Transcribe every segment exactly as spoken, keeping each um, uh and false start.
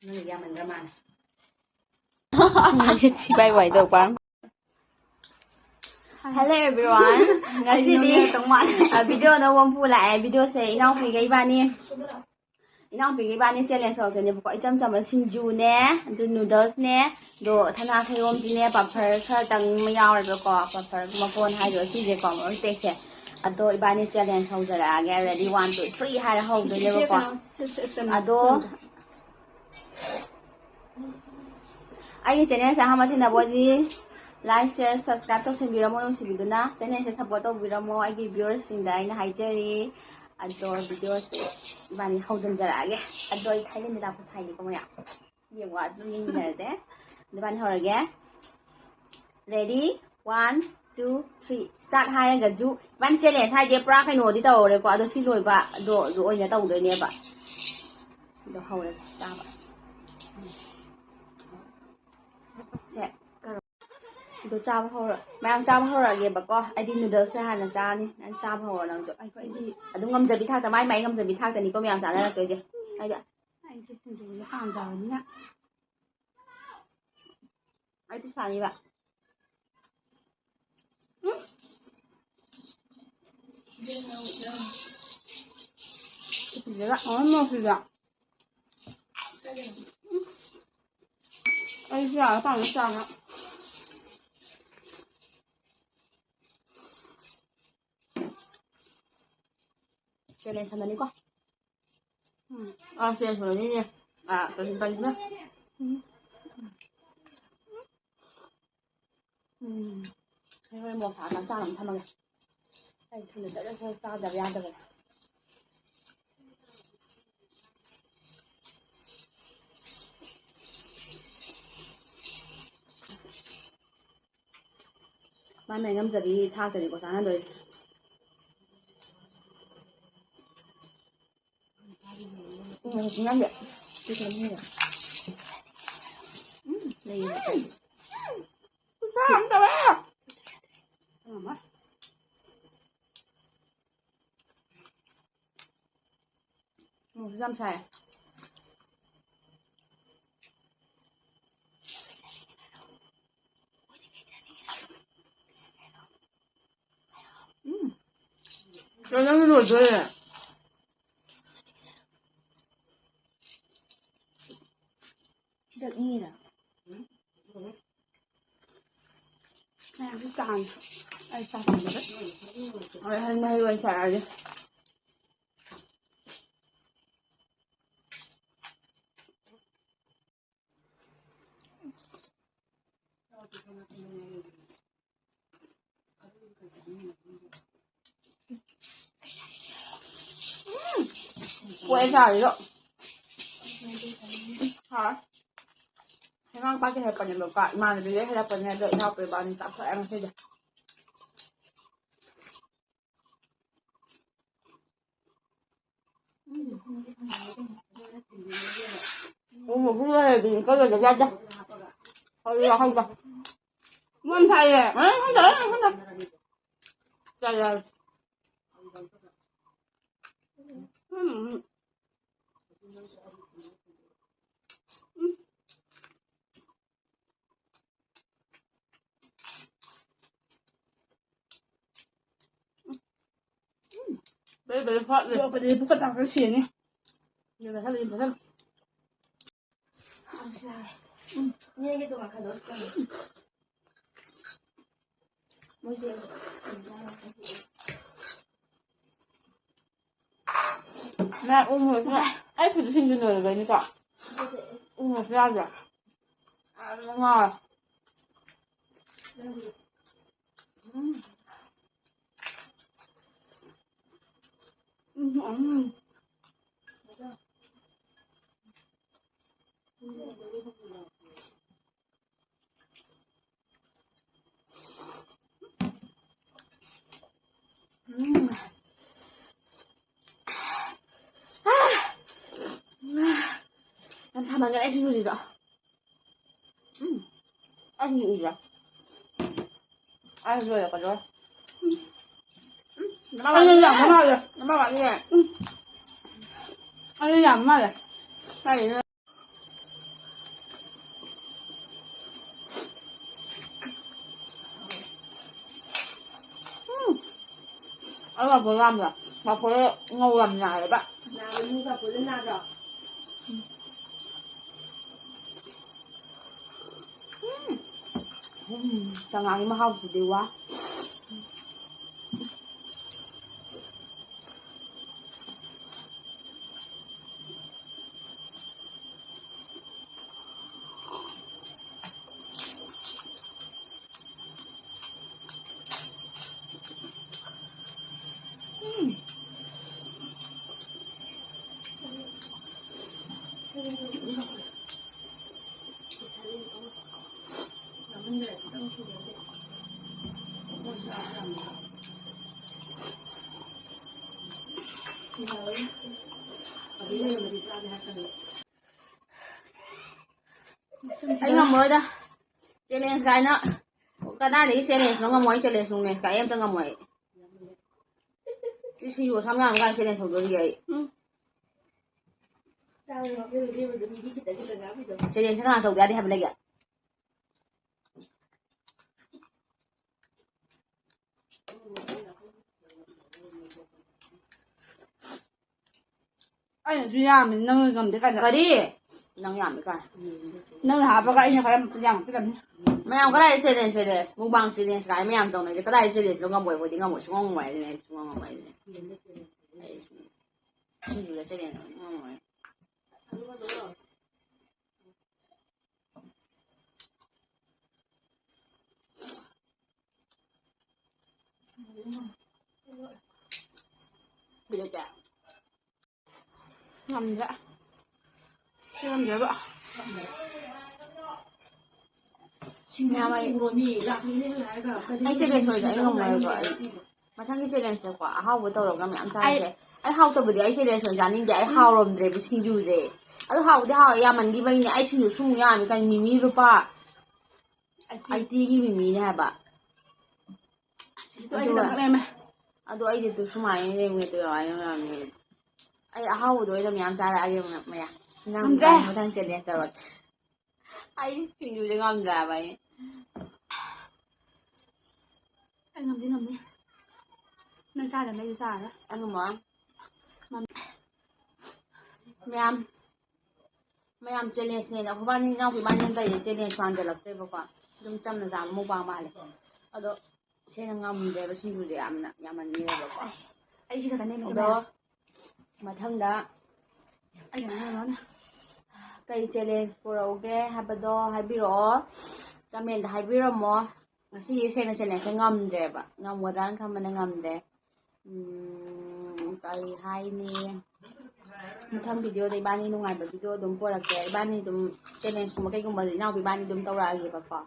ꯅꯪꯒꯤꯗꯤ ꯌꯥꯝꯃꯟꯈ꯭ꯔ ꯃꯥꯜꯂꯦ꯫ ꯁꯤ ꯕꯥꯏ ꯕꯥꯏ ꯇꯧꯕ꯫ Hello everyone. ꯉꯁꯤꯗꯤ ꯑꯩ ꯅꯣꯛꯅꯤꯡꯉꯛꯇꯧ ꯃꯥꯜꯂꯦ꯫ ꯑ, video ꯑꯅꯧꯕ ꯑꯃ ꯄꯨ ꯂꯥꯛꯑꯦ꯫ Videoꯁꯦ ꯏꯅꯥꯎꯄꯤꯒ ꯏꯕꯥꯅꯤ, ꯏꯅꯥꯎꯄꯤꯒ ꯏꯕꯥꯅꯤ challenge ꯇꯧꯔꯛꯇꯣꯏꯅꯦꯕꯀꯣ꯫ ꯏꯆꯝ ꯆꯝꯕ ꯁꯤꯡꯖꯨꯅꯦ, ꯑꯗꯨ noodlesꯅꯦ, ꯑꯗꯣ ꯊꯅꯥ ꯊꯩꯕꯣꯝꯁꯤꯅꯦ, ꯄꯥꯐꯔ ꯈꯔꯇꯪ ꯑꯃ ꯌꯥꯎꯔꯦꯕꯀꯣ, ꯄꯥꯐꯔ ꯃꯐꯣꯟ ꯍꯥꯏꯗꯣ ꯁꯤꯁꯦꯀꯣ, ꯃꯔꯨ ꯇꯦꯛꯁꯦ꯫ ꯑꯗꯣ ꯏꯕꯥꯅꯤ challenge ꯍꯧꯖꯔꯛꯑꯒꯦ꯫ Ready, one, two, three ꯍꯥꯏꯔ ꯍꯧꯗꯣꯏꯅꯦꯕꯀꯣ꯫ ꯑꯗꯣ ꯑꯩꯒꯤ channelꯁꯦ ꯑꯍꯥꯟꯕ ꯊꯦꯡꯅꯕ ꯑꯣꯏꯗꯤ like, share, subscribe ꯇꯧꯁꯤꯟꯕꯤꯔꯝꯃꯣ, ꯅꯨꯡꯁꯤꯕꯤꯗꯨꯅ channelꯁꯦ support ꯇꯧꯕꯤꯔꯝꯃꯣ꯫ ꯑꯩꯒꯤ viewersꯁꯤꯡꯗ ꯑꯩꯅ ꯍꯥꯏꯖꯔꯤ꯫ ꯑꯗꯣ videoꯁꯦ ꯏꯕꯥꯅꯤ ꯍꯧꯖꯤꯟꯖꯔꯛꯑꯒꯦ꯫ ꯑꯗꯣ ꯑꯩ ꯊꯥꯏꯂꯦꯟꯗ ꯂꯥꯛꯄ ꯊꯥꯏꯅꯤꯀꯣ ꯃꯌꯥꯝ꯫ ꯌꯦꯡꯉꯣ, ꯑꯗꯨꯝ ꯌꯦꯡꯃꯤꯟꯅꯔꯁꯦ꯫ ꯑꯗꯨ ꯏꯕꯥꯅꯤ ꯍꯧꯔꯒꯦ꯫ Ready, one, two, three, start ꯍꯥꯏꯔꯒꯁꯨ ꯏꯕꯥꯅꯤ challenge ꯍꯥꯏꯁꯦ ꯄꯨꯔꯥ ꯀꯩꯅꯣꯗꯤ ꯇꯧꯔꯦꯀꯣ꯫ ꯑꯗꯣ ꯁꯤ ꯂꯣꯏꯕ ꯑꯗꯣ ꯑꯗꯨ ꯑꯣꯏꯅ ꯇꯧꯗꯣꯏꯅꯦꯕ꯫ ꯑꯗꯣ ꯍꯧꯔꯁꯦ ꯆꯥꯕ꯫ ꯁꯦ, ꯑꯗꯣ ꯆꯥꯕ ꯍꯧꯔ-, ꯃꯌꯥꯝ ꯆꯥꯕ ꯍꯧꯔꯛꯑꯒꯦꯕꯀꯣ꯫ ꯑꯩꯗꯤ noodlesꯁꯦ ꯍꯥꯟꯅ ꯆꯥꯔꯅꯤ꯫ ꯅꯪ ꯆꯥꯕ ꯍꯧꯔꯣ ꯅꯪꯁꯨ꯫ ꯑꯩ, ꯑꯩꯗꯤ ꯑꯗꯨꯝ ꯉꯝꯖꯕꯤ ꯊꯥꯛꯇ, ꯃꯥꯏ ꯃꯥꯏ ꯉꯝꯖꯕꯤ ꯊꯥꯛꯇꯅꯤꯀꯣ ꯃꯌꯥꯝ ꯆꯥꯅꯔꯛꯇꯣꯏꯁꯦ꯫ ꯑꯩꯗꯤ ꯑꯩꯗꯤ ꯁꯤꯡꯖꯨꯁꯦ ꯄꯥꯝꯖꯕꯅꯤꯅ꯫ ꯑꯩ ꯄꯩꯁꯥꯅꯤꯕ꯫ ꯎꯝ꯫ ꯁꯤꯗ ꯑꯃ ꯁꯤꯗ꯫ ꯎꯝ꯫ ꯑꯩꯁꯨ ꯌꯥꯔꯦ ꯄꯥꯝꯃꯦ ꯆꯥꯕ꯫ Challenge ꯊꯝꯃꯅꯤꯀꯣ꯫ ꯎꯝ꯫ ꯑꯥ, challenge ꯊꯝꯃꯅꯤꯅꯦ꯫ ꯑꯥ, ꯀꯔꯤ, ꯀꯔꯤꯅꯣ? ꯎꯝ꯫ ꯎꯝ꯫ ꯑꯩ ꯍꯣꯔꯦꯟ ꯃꯣꯔꯣꯛ ꯁꯥꯔꯀꯥꯟꯗ ꯆꯥꯅꯕ ꯊꯝꯃꯒꯦ꯫ ꯑꯩ ꯊꯨꯅ ꯆꯠꯂ ꯆꯠꯂ ꯆꯥꯗꯕ ꯌꯥꯗꯕꯅꯦ꯫ ꯃꯥꯏ ꯃꯥꯏ ꯉꯝꯖꯕꯤ ꯊꯥꯛꯇꯅꯤꯀꯣ ꯆꯥꯟꯅꯗꯣꯏꯁꯦ꯫ ꯎꯝ, ꯉꯝꯗꯦ꯫ ꯎꯝ, ꯂꯩꯌꯦ꯫ ꯈꯨꯠꯁꯥ ꯑꯃ ꯇꯧꯋꯦ꯫ ꯃꯃꯥ꯫ ꯃꯣꯔꯣꯛꯁꯨ ꯌꯥꯝ ꯁꯥꯏ꯫ ꯅꯪ ꯂꯣꯏꯗꯣꯔꯦ꯫ ꯁꯤꯗ ꯏꯔꯥ? ꯃꯌꯥꯝꯁꯨ ꯆꯥꯅꯤ꯫ ꯑꯩ ꯆꯥ ꯆꯥꯅꯤꯡꯗꯦ꯫ ꯍꯣꯏ, ꯍꯩ ꯃꯍꯤ ꯑꯣꯏꯅ ꯆꯥꯔꯒꯦ꯫ ꯄꯣꯛꯑꯦ ꯆꯥꯔꯤꯗꯣ꯫ ꯍꯥꯎꯔꯦ꯫ ꯍꯩꯉꯥꯡ ꯄꯥꯠꯀꯤ ꯍꯦꯛꯄꯅꯦꯕꯀꯣ꯫ ꯏꯃꯥꯟꯅꯕꯤꯗꯩ ꯍꯦꯜꯂꯛꯄꯅꯦ, ꯑꯗꯣ ꯏꯅꯥꯎꯄ ꯏꯕꯥꯅꯤ ꯆꯥꯊꯣꯛꯑꯦ ꯉꯁꯤꯗꯤ꯫ ꯎ ꯃꯣꯔꯣꯛꯁꯨ ꯂꯩꯔꯗꯤ ꯀꯜꯂꯒ ꯆꯥꯗꯦ꯫ ꯍꯧꯖꯤꯛ ꯌꯥꯍꯧꯗꯦ꯫ ꯃꯣꯟ ꯁꯥꯏꯌꯦ꯫ ꯑ, ꯈꯪꯗꯦ, ꯑ, ꯈꯪꯗꯦ꯫ ꯌꯥꯏ, ꯌꯥꯏ꯫ ꯎꯝ, ꯎꯝ꯫ ꯎꯝ꯫ ꯕꯦꯔꯤ, ꯕꯦꯔꯤ ꯍꯣꯠ ꯂꯩ꯫ ꯌꯣꯠꯄꯗꯤ ꯄꯨꯛꯀ ꯇꯥꯡꯈꯠ ꯁꯤꯔꯅꯤ꯫ ꯌꯨꯝꯗ ꯆꯠꯂꯨ, ꯌꯨꯝꯗ ꯆꯠꯂꯨ꯫ ꯎꯝ, ꯏꯅꯦꯒꯤ ꯇꯣꯉꯥꯟ ꯈꯟꯗꯣꯛꯑꯣ꯫ ꯃꯣꯏꯁꯦ ꯃꯥ ꯎ ꯃꯣꯔꯣꯛꯁꯤꯅ ꯑꯩ ꯈꯨꯠꯁꯤꯡꯗꯨ ꯂꯣꯏꯔꯕꯩꯅꯤꯀꯣ꯫ ꯎ ꯃꯣꯔꯣꯛꯁꯨ ꯌꯥꯎꯗ꯭ꯔꯥ? ꯌꯥꯝꯅ ꯉꯥꯎꯔꯦ꯫ ꯎꯝ꯫ ꯎꯝ, ꯎꯝ꯫ ꯎꯝ꯫ ꯑꯥ! ꯌꯥꯝ ꯁꯥꯃꯟꯈꯔꯦ ꯑꯩ ꯁꯤꯡꯖꯨꯁꯤꯗ꯫ ꯎꯝ꯫ ꯑꯩ ꯁꯤꯡꯖꯨ ꯎꯏꯗ꯭ꯔꯥ? ꯑꯩ ꯂꯣꯏꯔꯛꯀꯗꯧꯔꯦ꯫ ꯎꯝ꯫ ꯎꯝ꯫ ꯑꯩ ꯌꯥꯝꯕ ꯃꯥꯜꯂꯦ꯫ ꯑꯃ ꯋꯥꯠꯂꯤꯌꯦ꯫ ꯎꯝ꯫ ꯑꯩ ꯌꯥꯝꯕ ꯃꯥꯜꯂꯦ꯫ ꯀꯥꯏꯗꯩꯅꯣ? ꯎꯝ꯫ ꯑꯩ ꯄꯥꯐꯣꯔ ꯂꯥꯝꯗ꯭ꯔꯦ꯫ ꯄꯥꯐꯣꯔ ꯉꯧ ꯌꯥꯝ ꯌꯥꯏꯌꯦꯕ꯫ ꯅꯥꯕ ꯅꯨꯡ ꯄꯥꯐꯣꯔꯗ ꯅꯥꯗ꯭ꯔꯣ? ꯎꯝ꯫ ꯎꯝ꯫ ꯆꯉꯥꯡꯒꯤ ꯃꯍꯥꯎꯁꯤꯗꯤ ꯋꯥ꯫ ꯑꯩ ꯉꯝꯃꯔꯣꯏꯗ꯫ Challenge ꯀꯥꯏꯅ꯫ ꯀꯗꯥꯏꯗꯒꯤ challengeꯅꯣ? ꯉꯝꯃꯣꯏ, challenge ꯅꯨꯡꯂꯦꯟꯁ ꯀꯥꯏ ꯑꯝꯇ ꯉꯝꯃꯣꯏ ꯑꯩ꯫ ꯁꯤ ꯁꯤꯡꯖꯨ ꯑꯁꯥꯝ ꯌꯥꯝ ꯀꯥꯏ challenge ꯇꯧꯗꯣꯔꯤꯒꯦ ꯑꯩ꯫ ꯎꯝ꯫ Challengeꯁꯦ ꯀꯅꯥ ꯇꯧꯗ ꯌꯥꯗꯦ ꯍꯥꯏꯕ ꯂꯩꯒꯦ? ꯑꯩꯅꯁꯨ ꯌꯥꯝꯃꯤ, ꯅꯪꯅ ꯉꯝꯗꯦ ꯀꯥꯏꯅ꯫ ꯀꯔꯤ? ꯅꯪ ꯌꯥꯝꯃꯤ ꯀꯥꯏ꯫ ꯅꯪꯅ ꯍꯥꯞꯄꯒ ꯑꯩꯅ ꯈꯔ ꯌꯥꯝꯃꯛꯀꯗꯕꯅꯤ꯫ ꯃꯌꯥꯝ ꯀꯗꯥꯏ challenge, challenge? Mukbang challenge ꯀꯥꯏ ꯃꯌꯥꯝ ꯇꯧꯅꯩꯁꯦ꯫ ꯀꯗꯥꯏ challengeꯅꯣ? ꯉꯝꯃꯣꯏ, ꯑꯩꯈꯣꯏꯗꯤ ꯉꯝꯃꯣꯏ꯫ ꯁꯨꯡꯉꯝ ꯉꯝꯃꯣꯏ ꯍꯥꯏꯁꯤꯅꯦ ꯑꯩꯗꯤ, ꯁꯨꯡꯉꯝ ꯉꯝꯃꯣꯏ ꯍꯥꯏꯁꯤꯅꯦ꯫ ꯑꯩ ꯁꯤꯡꯖꯨꯗ challenge ꯁꯨꯡꯉꯝ ꯉꯝꯃꯣꯏ꯫ ꯄꯤꯔꯛꯀꯦ꯫ ꯉꯝꯗ꯭ꯔꯦ꯫ ꯁꯤ ꯉꯝꯗ꯭ꯔꯦꯕ꯫ ꯃꯌꯥꯝ ꯑꯩ, ꯑꯩ challenge ꯑꯣꯏꯔꯁꯨ ꯑꯩ ꯉꯝꯃꯣꯏꯕ ꯑꯩ꯫ ꯃꯊꯪꯒꯤ challengeꯇꯀꯣ ꯑꯍꯥꯎꯕ ꯇꯧꯔꯒ ꯃꯌꯥꯝ ꯆꯥꯔꯁꯦ꯫ ꯑꯩ ꯍꯥꯎꯇꯕꯗꯤ ꯑꯩ challenge ꯑꯣꯏꯅ ꯆꯥꯅꯤꯡꯗꯦ꯫ ꯑꯩ ꯍꯥꯎꯔꯝꯗ꯭ꯔꯦꯕ ꯁꯤꯡꯖꯨꯁꯦ꯫ ꯑꯗꯨ ꯍꯥꯎꯗꯤ ꯍꯥꯎꯋꯦ, ꯌꯥꯝꯃꯟꯈꯤꯕꯩꯅꯦ꯫ ꯑꯩ ꯁꯤꯡꯖꯨ ꯁꯨꯝ ꯌꯥꯝꯃꯤ ꯀꯩꯅꯣ, ꯃꯤꯃꯤ ꯂꯨꯄꯥ ꯑꯩꯠꯇꯤꯒꯤ ꯃꯤꯃꯤꯅꯦ ꯍꯥꯏꯕ꯫ ꯑꯗꯨꯒ ꯑꯗꯣ ꯑꯩꯗꯤ ꯑꯗꯨ ꯁꯨꯃꯥꯏꯅ ꯂꯩꯔꯝꯃꯦ, ꯑꯗꯨ ꯌꯥꯝ ꯌꯥꯝꯃꯦ꯫ ꯑꯩ ꯑꯍꯥꯎꯕꯗꯣ ꯑꯣꯏꯅ ꯃꯌꯥꯝ ꯆꯥꯔꯛꯑꯒꯦ, ꯃꯌꯥꯝ꯫ ꯅꯪ ꯉꯝꯗ꯭ꯔꯦ꯫ ꯃꯊꯪ challenge ꯇꯧꯔꯛꯀꯦ꯫ ꯑꯩ ꯁꯤꯡꯖꯨꯁꯦ ꯉꯝꯗ꯭ꯔꯦ ꯍꯥꯏꯕ ꯑꯩ꯫ ꯑꯩ ꯉꯝꯗꯤ ꯉꯝꯅꯤ꯫ ꯅꯪ ꯆꯥꯗꯕꯅꯦ ꯑꯩꯁꯨ ꯆꯥꯔꯦ꯫ ꯑꯗꯨꯃ ꯃꯌꯥꯝ ꯃꯌꯥꯝ ꯆꯦꯂꯦꯟꯖꯅꯦꯅ ꯑꯩꯈꯣꯏꯕꯥꯅꯤ ꯏꯅꯥꯎꯄꯤ ꯏꯕꯥꯅꯤ ꯍꯟꯗꯛ ꯆꯦꯂꯦꯟꯖ ꯃꯥꯟꯖꯜꯂꯛꯇ꯭ꯔꯦꯕꯀꯣ꯫ ꯑꯗꯨꯝ ꯆꯝꯅ ꯆꯥꯕ ꯃꯨꯛꯕꯥꯡ ꯃꯥꯜꯂꯦ꯫ ꯑꯗꯣ ꯏꯆꯦꯅ ꯉꯝꯗ꯭ꯔꯦꯕ ꯁꯤꯡꯖꯨꯁꯦ ꯌꯥꯝꯅ ꯌꯥꯝꯃꯟꯈ꯭ꯔꯦꯕꯀꯣ꯫ ꯑꯩꯁꯤ ꯈꯛꯇꯅꯦ ꯑꯗꯣ ꯃꯊꯪꯗ ꯑꯩꯅ ꯉꯥꯡꯉꯨꯔꯅꯨ꯫ ꯀꯩ ꯆꯦꯂꯦꯟꯖ ꯄꯨꯔꯛꯎꯒꯦ ꯍꯥꯏꯕꯗꯣ ꯍꯥꯏꯕꯤꯔꯛꯑꯣ, ꯀꯃꯦꯟꯗ ꯍꯥꯏꯕꯤꯔꯝꯃꯣ꯫ ꯉꯁꯤꯒꯤ ꯁꯦꯡꯅ ꯁꯦꯡꯅꯁꯦ ꯉꯝꯗ꯭ꯔꯦꯕ, ꯉꯝꯒꯗ꯭ꯔꯥꯅ ꯈꯟꯕꯅ ꯉꯝꯗ꯭ꯔꯦ꯫ ꯎꯝ, ꯀꯔꯤ ꯍꯥꯏꯅꯤ? ꯃꯊꯪ ꯚꯤꯗꯤꯑꯣꯗ ꯏꯕꯥꯅꯤ ꯅꯨꯡꯉꯥꯏꯕ ꯚꯤꯗꯤꯑꯣ ꯑꯗꯨꯝ ꯄꯨꯔꯛꯀꯦ꯫ ꯏꯕꯥꯅꯤ ꯑꯗꯨꯝ ꯆꯦꯂꯦꯟꯖꯀꯨꯝꯕ ꯀꯩꯒꯨꯝꯕꯗꯤ ꯏꯅꯥꯎꯄꯤ ꯏꯕꯥꯅꯤ ꯑꯗꯨꯝ ꯇꯧꯔꯛꯑꯒꯦꯕꯀꯣ꯫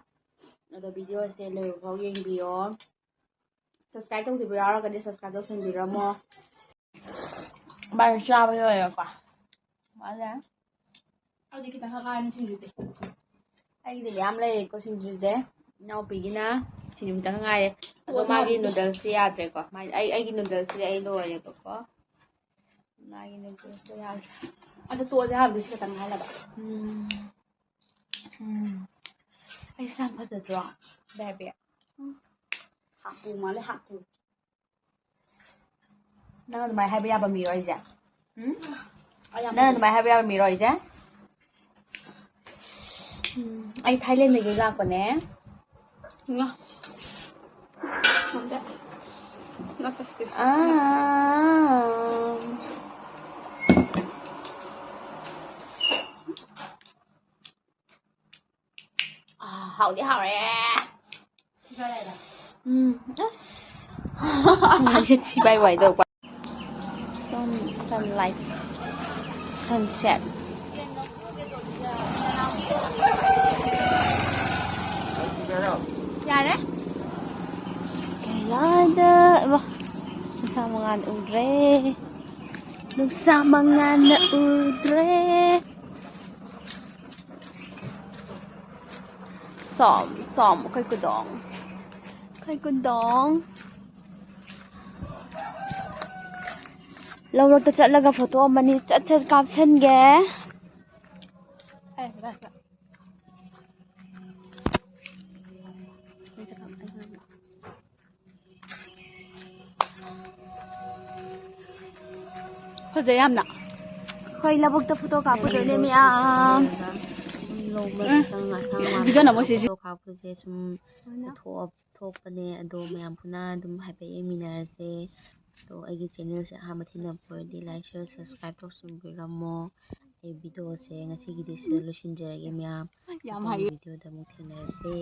ꯑꯗꯣ ꯚꯤꯗꯤꯑꯣꯁꯦ ꯂꯣꯏꯕ ꯐꯥꯎ ꯌꯦꯡꯕꯤꯌꯣ꯫ ꯁꯕꯁꯀ꯭ꯔꯥꯏꯕ ꯇꯧꯗꯕ ꯌꯥꯎꯔꯒꯗꯤ ꯁꯕꯁꯀ꯭ꯔꯥꯏꯕ ꯇꯧꯁꯟꯕꯤꯔꯝꯃꯣ꯫ ꯚꯥꯏ ꯆꯥꯕ ꯂꯣꯏꯔꯦꯀꯣ꯫ ꯃꯥꯅꯦ꯫ ꯑꯩꯗꯤ ꯈꯤꯇꯪ ꯈꯛ ꯉꯥꯏꯔꯅꯤ ꯁꯤꯡꯖꯨꯗꯤ꯫ ꯑꯩꯒꯤꯗꯤ ꯃꯌꯥꯝ ꯂꯩꯔꯦꯀꯣ ꯁꯤꯡꯖꯨꯁꯦ꯫ ꯏꯅꯥꯎꯄꯤꯒꯤꯅ ꯁꯤꯡꯖꯨ ꯈꯤꯇꯪ ꯉꯥꯏꯔꯦ꯫ ꯑꯗꯣ ꯃꯥꯒꯤ ꯅꯨꯗꯜꯁꯁꯦ ꯌꯥꯗ꯭ꯔꯦꯀꯣ꯫ ꯃꯥꯏ-, ꯑꯩ, ꯑꯩꯒꯤ ꯅꯨꯗꯜꯁꯁꯦ ꯑꯩ ꯂꯣꯏꯔꯦꯕꯀꯣ꯫ ꯃꯥꯒꯤ ꯅꯨꯗꯜꯁꯇꯣ ꯌꯥꯗ꯭ꯔꯦ꯫ ꯑꯗꯣ ꯇꯣꯛꯑꯁꯦ ꯍꯥꯏꯕꯗꯤ ꯁꯤ ꯈꯛꯇꯪ ꯉꯥꯏꯍꯜꯂꯕ꯫ ꯎꯝ꯫ ꯎꯝ꯫ ꯑꯩꯁꯦ ꯌꯥꯝ ꯐꯖꯗ꯭ꯔꯣ? ꯕꯦꯕꯤ꯫ ꯎꯝ꯫ ꯍꯥꯄꯨ ꯃꯥꯜꯂꯦ, ꯍꯥꯄꯨ꯫ ꯅꯪ ꯑꯗꯨꯃꯥꯏꯅ ꯍꯥꯏꯕ ꯌꯥꯕ ꯃꯤꯔꯣ ꯑꯩꯁꯦ? ꯎꯝ? ꯑꯩ ꯌꯥꯝ ꯅꯪ ꯐꯖꯩ꯫ ꯑꯗꯨꯃꯥꯏꯅ ꯍꯥꯏꯕ ꯌꯥꯕ ꯃꯤꯔꯣ ꯑꯩꯁꯦ? ꯎꯝ, ꯑꯩ ꯊꯥꯏꯂꯦꯟꯗꯒꯤ ꯂꯥꯛꯄꯅꯦ꯫ ꯉꯥ꯫ ꯉꯝꯗꯦ꯫ ꯉꯥ ꯇꯧꯁꯤ꯫ ꯑꯥ꯫ ꯑꯥ, ꯍꯥꯎꯗꯤ ꯍꯥꯎꯔꯦ꯫ ꯎꯝ, ꯑꯁ꯫ ꯉꯁꯤ ꯊꯤ ꯕꯥꯏ ꯕꯥꯏ ꯇꯧꯔꯛꯄ꯫ Sun, sunlight, sunset. ꯌꯥꯔꯦ? ꯀꯩꯔꯥꯗ, ꯏꯃꯥ, ꯅꯨꯡꯁꯥ ꯃꯉꯥꯜ ꯎꯗ꯭ꯔꯦ꯫ ꯅꯨꯡꯁꯥ ꯃꯉꯥꯜꯅ ꯎꯗ꯭ꯔꯦ꯫ ꯁꯣꯝ, ꯁꯣꯝ, ꯑꯩꯈꯣꯏ ꯀꯨꯗꯣꯡ꯫ ꯑꯩꯈꯣꯏ ꯀꯨꯗꯣꯡ꯫ ꯂꯧꯔꯛꯇ ꯆꯠꯂꯒ ꯐꯣꯇꯣ ꯑꯃꯅꯤ ꯆꯠ ꯆꯠ ꯀꯥꯞꯁꯟꯒꯦ꯫ ꯐꯖꯩ ꯌꯥꯝꯅ꯫ ꯑꯩꯈꯣꯏ ꯂꯧꯕꯨꯛꯇ ꯐꯣꯇꯣ ꯀꯥꯞꯄꯨꯗꯣꯏꯅꯦ ꯃꯌꯥꯝ꯫ ꯎꯝ꯫ ꯚꯤꯗꯤꯑꯣ ꯅꯝꯃꯣ ꯁꯤꯁꯦ꯫ ꯐꯣꯇꯣ ꯀꯥꯞꯄꯁꯦ ꯁꯨꯝ ꯊꯣꯛꯄꯅꯦ꯫ ꯑꯗꯣ ꯃꯌꯥꯝ ꯄꯨꯟꯅ ꯑꯗꯨꯝ ꯍꯥꯏꯐꯦꯠ ꯌꯦꯡꯃꯤꯟꯅꯔꯁꯦ꯫ ꯑꯗꯣ ꯑꯩꯒꯤ ꯆꯦꯅꯦꯜꯁꯦ ꯑꯍꯥꯟꯕ ꯊꯦꯡꯅꯕ ꯑꯣꯏꯔꯗꯤ ꯂꯥꯏꯛ, ꯁꯤꯌꯔ, ꯁꯕꯁꯀ꯭ꯔꯥꯏꯕ ꯇꯧꯁꯟꯕꯤꯔꯝꯃꯣ꯫ ꯑꯩ ꯚꯤꯗꯤꯑꯣꯁꯦ ꯉꯁꯤꯒꯤꯗꯤ ꯁꯤꯗ ꯂꯣꯏꯁꯤꯟꯖꯔꯒꯦ ꯃꯌꯥꯝ꯫ ꯌꯥꯝ ꯃꯊꯪꯒꯤ ꯍꯩꯌꯦ꯫ ꯚꯤꯗꯤꯑꯣꯗ ꯑꯃꯨꯛ ꯊꯦꯡꯅꯔꯁꯦ꯫